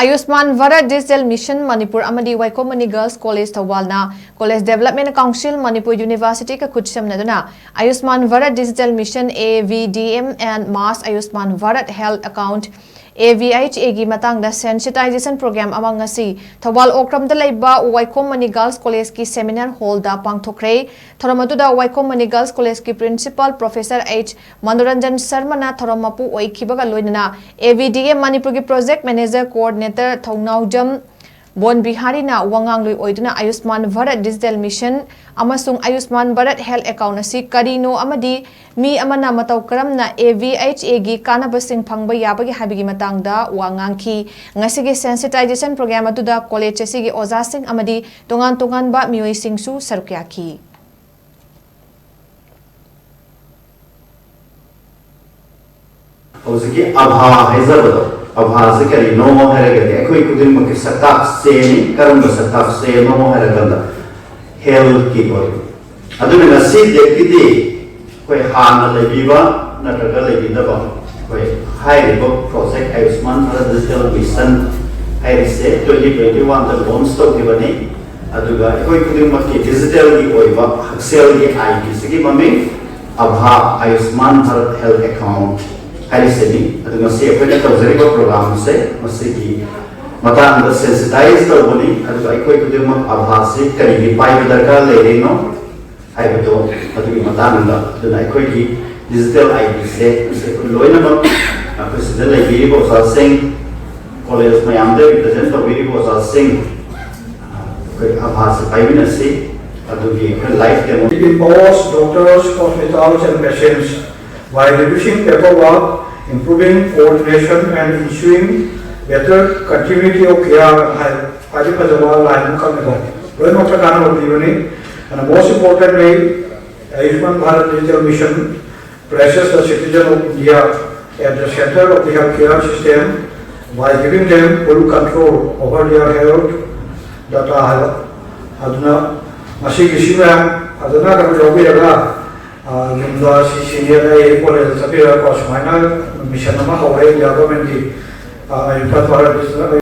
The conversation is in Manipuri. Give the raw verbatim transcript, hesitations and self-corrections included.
ꯑꯌꯨꯁꯃꯥꯟ ꯚꯥꯔꯠ ꯗꯤꯖꯤꯇꯦꯜ ꯃꯤꯁꯟ ꯃꯅꯤꯄꯨꯔ ꯑꯃꯗꯤ ꯋꯥꯏꯈꯣꯝ ꯃꯅꯤ ꯒꯔꯜꯁ ꯀꯣꯂꯦꯖ ꯊꯧꯕꯥꯜꯅ ꯀꯣꯂꯦꯖ ꯗꯦꯕꯂꯞꯃꯦꯟ ꯀꯥꯎꯟꯁꯤꯜ ꯃꯅꯤꯄꯨꯔ ꯌꯨꯅꯤꯚꯔꯁꯤꯇꯤꯒ ꯈꯨꯠꯁꯝꯅꯗꯨꯅ Ayushman Bharat digital mission, A V D M and Mass Ayushman Bharat Health Account, A V H A ꯒꯤ ꯃꯇꯥꯡꯗ ꯁꯦꯟꯁꯤꯇꯥꯏꯖꯦꯁꯟ ꯄ꯭ꯔꯣꯒ꯭ꯔꯥꯝ ꯑꯃ ꯉꯁꯤ ꯊꯧꯕꯥꯜ ꯑꯣꯀ꯭ꯔꯝꯗ ꯂꯩꯕ ꯋꯥꯏꯈꯣꯝ ꯃꯅꯤ ꯒꯔꯜꯁ ꯀꯣꯂꯦꯖꯀꯤ ꯁꯦꯃꯤꯅꯥꯔ ꯍꯣꯜꯗ ꯄꯥꯡꯊꯣꯛꯈ꯭ꯔꯦ꯫ ꯊꯧꯔꯝ ꯑꯗꯨꯗ ꯋꯥꯏꯈꯣꯝ ꯃꯅꯤ ꯒꯔꯜꯁ ꯀꯣꯂꯦꯖꯀꯤ ꯄ꯭ꯔꯤꯟꯁꯤꯄꯥꯜ ꯄ꯭ꯔꯣꯐꯦꯁꯔ ꯑꯩꯆ ꯃꯅꯣꯔꯟꯖꯟ ꯁꯔꯃꯅ ꯊꯧꯔꯝ ꯃꯄꯨ ꯑꯣꯏꯈꯤꯕꯒ ꯂꯣꯏꯅꯅ A V D M ꯃꯅꯤꯄꯨꯔꯒꯤ ꯄ꯭ꯔꯣꯖꯦꯛ ꯃꯦꯅꯦꯖꯔ, ꯀꯣꯑꯣꯔꯗꯤꯅꯦꯇꯔ ꯊꯧꯅꯥꯎꯖꯝ ꯕꯣꯟ ꯕꯤꯍꯥꯔꯤꯅ ꯋꯥꯉꯥꯡꯂꯣꯏ ꯑꯣꯏꯗꯨꯅ ꯑꯌꯨꯁꯃꯥꯟ ꯚꯥꯔꯠ ꯗꯤꯖꯤꯇꯦꯜ ꯃꯤꯁꯟ ꯑꯃꯁꯨꯡ ꯑꯌꯨꯁꯃꯥꯟ ꯚꯥꯔꯠ ꯍꯦꯜꯊ ꯑꯦꯀꯥꯎꯟ ꯑꯁꯤ ꯀꯔꯤꯅꯣ ꯑꯃꯗꯤ ꯃꯤ ꯑꯃꯅ ꯃꯇꯧ ꯀꯔꯝꯅ A V H A ꯒꯤ ꯀꯥꯟꯅꯕꯁꯤꯡ ꯐꯪꯕ ꯌꯥꯕꯒꯦ ꯍꯥꯏꯕꯒꯤ ꯃꯇꯥꯡꯗ ꯋꯥ ꯉꯥꯡꯈꯤ꯫ ꯉꯁꯤꯒꯤ ꯁꯦꯟꯁꯤꯇꯥꯏꯖꯦꯁꯟ ꯄ꯭ꯔꯣꯒ꯭ꯔꯥꯝ ꯑꯗꯨꯗ ꯀꯣꯂꯦꯖ ꯑꯁꯤꯒꯤ ꯑꯣꯖꯥꯁꯤꯡ ꯑꯃꯗꯤ ꯇꯣꯉꯥꯟ ꯇꯣꯉꯥꯟꯕ ꯃꯤꯑꯣꯏꯁꯤꯡꯁꯨ ꯁꯔꯨꯛ ꯌꯥꯈꯤ꯫ ꯍꯧꯖꯤꯛꯀꯤ ꯑꯚꯥ ꯍꯥꯏꯖꯕꯗꯣ, ꯑꯚꯥꯁꯦ ꯀꯔꯤꯅꯣ ꯍꯥꯏꯔꯒꯗꯤ ꯑꯩꯈꯣꯏ ꯈꯨꯗꯤꯡꯃꯛꯀꯤ ꯁꯛꯇꯥꯛ ꯆꯦꯅꯤ꯫ ꯀꯔꯝꯕ ꯁꯛꯇꯥꯛ ꯆꯦꯅꯣ ꯍꯥꯏꯔꯀꯥꯟꯗ ꯍꯦꯜꯊꯀꯤ ꯑꯣꯏꯕ꯫ ꯑꯗꯨꯅ ꯉꯁꯤ ꯗꯦꯠꯀꯤꯗꯤ ꯑꯩꯈꯣꯏ ꯍꯥꯟꯅ ꯂꯩꯕꯤꯕ ꯅꯠꯇ꯭ꯔꯒ ꯂꯩꯕꯤꯗꯕ ꯑꯩꯈꯣꯏ ꯍꯥꯏꯔꯤꯕ ꯄ꯭ꯔꯣꯖꯦꯛ ꯑꯌꯨꯁꯃꯥꯟ ꯚꯥꯔꯠ ꯗꯤꯖꯤꯇꯦꯜ ꯃꯤꯁꯟ ꯍꯥꯏꯔꯤꯁꯦ twenty twenty one ꯗ ꯂꯣꯟꯆ ꯇꯧꯈꯤꯕꯅꯤ꯫ ꯑꯗꯨꯒ ꯑꯩꯈꯣꯏ ꯈꯨꯗꯤꯡꯃꯛꯀꯤ ꯗꯤꯖꯤꯇꯦꯜꯒꯤ ꯑꯣꯏꯕ ꯍꯛꯁꯦꯜꯒꯤ ꯑꯥꯏ ꯗꯤꯁꯤꯒꯤ ꯃꯃꯤꯡ ꯑꯚꯥ ꯑꯌꯨꯁꯃꯥꯟ ꯚꯥꯔꯠ ꯍꯦꯜꯊ ꯑꯦꯀꯥꯎꯟ ꯍꯥꯏꯔꯤꯁꯤꯅꯤ꯫ ꯑꯗꯨ ꯉꯁꯤ ꯑꯩꯈꯣꯏꯅ ꯇꯧꯖꯔꯤꯕ ꯄ꯭ꯔꯣꯒ꯭ꯔꯥꯝꯁꯦ ꯃꯁꯤꯒꯤ ꯃꯇꯥꯡꯗ ꯁꯦꯟꯁꯤꯇꯥꯏꯖ ꯇꯧꯕꯅꯤ꯫ ꯑꯗꯨꯒ ꯑꯩꯈꯣꯏ ꯈꯨꯗꯤꯡꯃꯛ ꯑꯚꯥꯁꯤ ꯀꯔꯤꯒꯤ ꯄꯥꯏꯕ ꯗꯔꯀꯥꯔ ꯂꯩꯔꯤꯅꯣ ꯍꯥꯏꯕꯗꯣ ꯑꯗꯨꯒꯤ ꯃꯇꯥꯡꯗ꯫ ꯑꯗꯨꯅ ꯑꯩꯈꯣꯏꯒꯤ ꯗꯤꯖꯤꯇꯦꯜ ꯑꯥꯏ ꯗꯤꯁꯦ ꯉꯁꯤ ꯑꯩꯈꯣꯏ ꯂꯣꯏꯅꯃꯛ ꯑꯩꯈꯣꯏ ꯁꯤꯗ ꯂꯩꯕꯤꯔꯤꯕ ꯑꯣꯖꯥꯁꯤꯡ, ꯀꯣꯂꯦꯖ ꯃꯌꯥꯝꯗ ꯔꯤꯄ꯭ꯔꯖꯦꯟ ꯇꯧꯕꯤꯔꯤꯕ ꯑꯣꯖꯥꯁꯤꯡ, ꯑꯩꯈꯣꯏ ꯑꯚꯥꯁꯤ ꯄꯥꯏꯃꯤꯟꯅꯁꯤ꯫ ꯑꯗꯨꯒꯤ ꯑꯩꯈꯣꯏ life demo It empowers doctors, hospitals and patients by reducing paperwork, improving coordination and ensuring better continuity of care ꯍꯥꯏ ꯈ꯭ꯋꯥꯏꯗꯒꯤ ꯐꯖꯕ ꯂꯥꯏꯟ ꯑꯃꯈꯛꯅꯤꯀꯣ꯫ ꯂꯣꯏꯅꯃꯛꯇ ꯀꯥꯟꯅꯕ ꯄꯤꯕꯅꯤ꯫ And most importantly, Ayushman Bharat Digital Mission places the citizen of India at the center of the healthcare system by giving them full control over their health data ꯍꯥꯏꯕ꯫ ꯑꯗꯨꯅ ꯃꯁꯤꯒꯤꯁꯤ ꯃꯌꯥꯝ ꯐꯖꯅ ꯀꯩꯅꯣ ꯂꯧꯕꯤꯔꯒ ꯌꯨꯝꯗ ꯁꯤ ꯁꯤꯅꯤꯌꯔ ꯑꯩ ꯀꯣꯂꯦꯖꯇ ꯆꯠꯄꯤꯔꯒꯀꯣ ꯁꯨꯃꯥꯏꯅ ꯃꯤꯁꯟ ꯑꯃ ꯍꯧꯔꯦ ꯏꯟꯗꯤꯌꯥ ꯒꯣꯔꯃꯦꯟꯒꯤ ꯏꯝꯐꯥꯜ ꯚꯥꯔꯠ